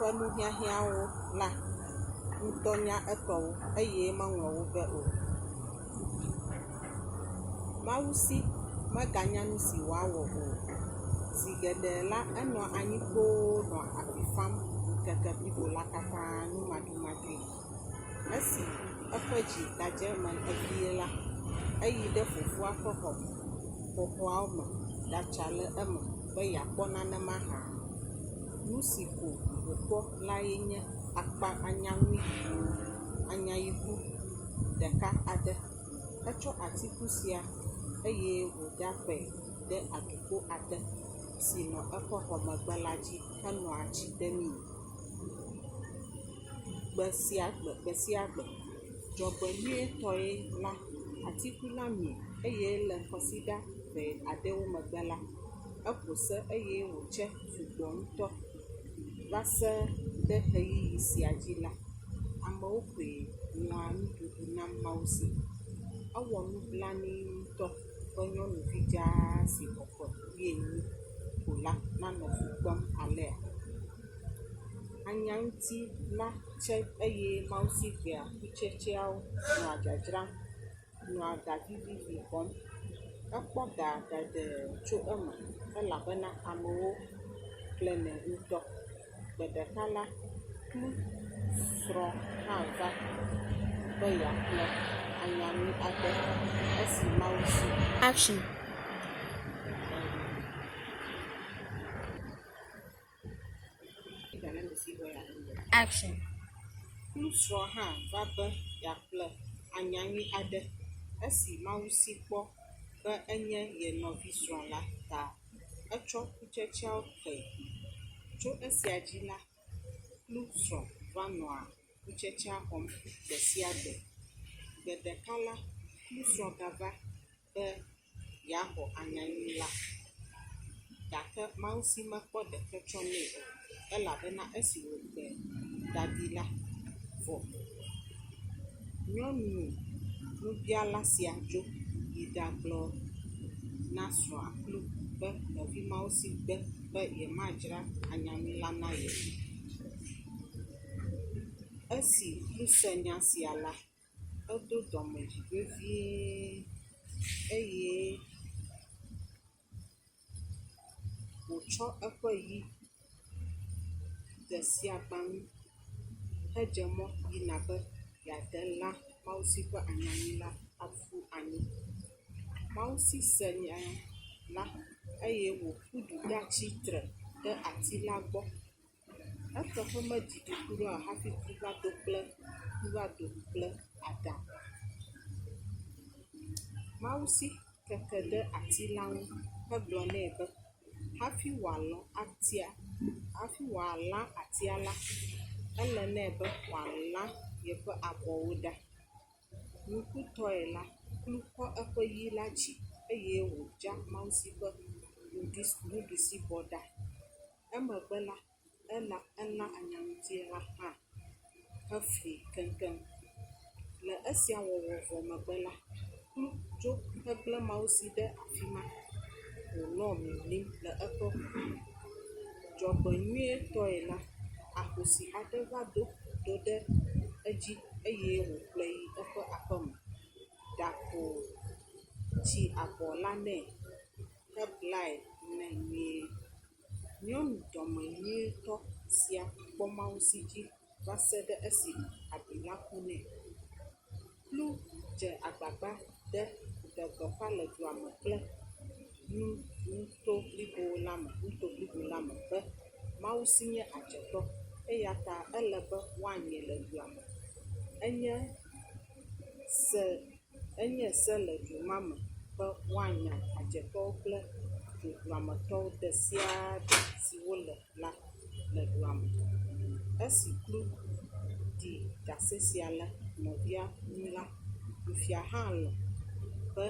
ƒe nuhiahiãwo la ŋutɔ nya etɔwo eye meŋlɔ wo be o. Mawusi meganya nu si wòawɔ o. Zi geɖe la, enɔa anyi kpoo nɔa avi fam ŋkeke blibo la katã numaɖumaɖui. Esi eƒe dzi gadze eme vie la, eyi ɖe fofoa ƒe xɔ xoxoa me ɖatsa le eme be yeakpɔ nane mahã. Nu si ko wòkpɔ lae nye akpa anyaŋui anyayiku ɖeka aɖe. Etsɔ atiku sia eye wòɖakpae ɖe aɖukpo aɖe si nɔ eƒe xɔ megbe la dzi henɔa tsi demii gbe sia gbe gbe sia gbe. Dzɔgbenyuietɔe la, atiku la mie eye le kɔsiɖa ʋɛ aɖewo megbe la, eƒo se eye wòtse sugbɔ ŋutɔ. Va se ɖe ɣeyiɣi sia dzi la, amewo koe nɔa nuɖuɖu nam Mawusi. Ewɔ nublanui ŋutɔ be nyɔnuvi dzaa si xɔ ƒe wuienyi ko la nanɔ fu kpem alea. Anyaŋuti la tse eye Mawusi gbea kutsetseawo nɔa dzadzram nɔa ga vivivi xɔm. Ekpɔ ga geɖe tso eme elabena amewo ƒlenɛ ŋutɔ. Gbe ɖeka la, Klu srɔ̃ hã va be yeaƒle anyaŋui aɖe esi Mawusi. Action. Action. Klu srɔ̃ hã va be yeaƒle anyaŋui aɖe esi Mawusi kpɔ be enye ye nɔvi srɔ̃ la ta, etsɔ kutsetseawo kee. Tso esia dzi la, Klu srɔ̃ va nɔa kutsetsea xɔm gbe sia gbe. Gbe ɖeka la, Klu srɔ̃ gava be yeaxɔ anyaŋui la gake Mawusi mekpɔ ɖeke tsɔ nɛ o elabena esi wògbe da ɖi la vɔ. Nyɔnu nubiala sia dzo yi ɖagblɔ na srɔ̃a Klu be nɔvi Mawusi gbe be yemadzra anyaŋui la na ye o. Esi Klu se nya sia la, edo dɔmedzoe vevie eye wòtsɔ eƒe yi de siagbanu hedze mɔ yina be yeade lã Mawusi ƒe anyaŋui la aƒu anyi. Mawusi se nya la eye wòƒu du ɖatsi tre ɖe ati la gbɔ. Eteƒe medidi kura o hafi Klu va do kple Klu va do kple aɖa. Mawusi keke ɖe ati la ŋu hegblɔ nɛ be hafi wòalɔ̃ atia hafi wòalã atia la, ele nɛ be wòalã yeƒe abɔwo ɖa. Nukutɔe la, Klu kɔ eƒe yi la dzi eye wòdza Mawusi ƒe nuɖusibɔ ɖa. Emegbe la, ela elã anyaŋuti la hã hefli keŋkeŋ. Le esia wɔwɔ vɔ megbe la, Klu dzo hegblẽ Mawusi ɖe afi ma wònɔ mimlim le eƒe ʋu me. Dzɔgbenyuietɔe la, ahosi aɖe va do do ɖe edzi eye wòkplɔe yi eƒe aƒeme. Ɖaƒo tsi abɔ la nɛ heblae nɛ nyuie. Nyɔnu dɔmenyuietɔ sia kpɔ Mawusi dzi va se ɖe esime abi la ku nɛ. Klu dze agbagba ɖe ɖe gbeƒã le dua me kple nu nuto blibo la me nuto blibo la me be Mawusi nye adzetɔ eya ta ele be woanyae le dua me. Enye se enye se le du ma me be woanya adzetɔwo kple dzoɖuametɔwo ɖe sia ɖe si wole la le dua me. Esi Klu ɖi ɖase sia le nɔvia ŋu la, dufia hã lɔ̃ be.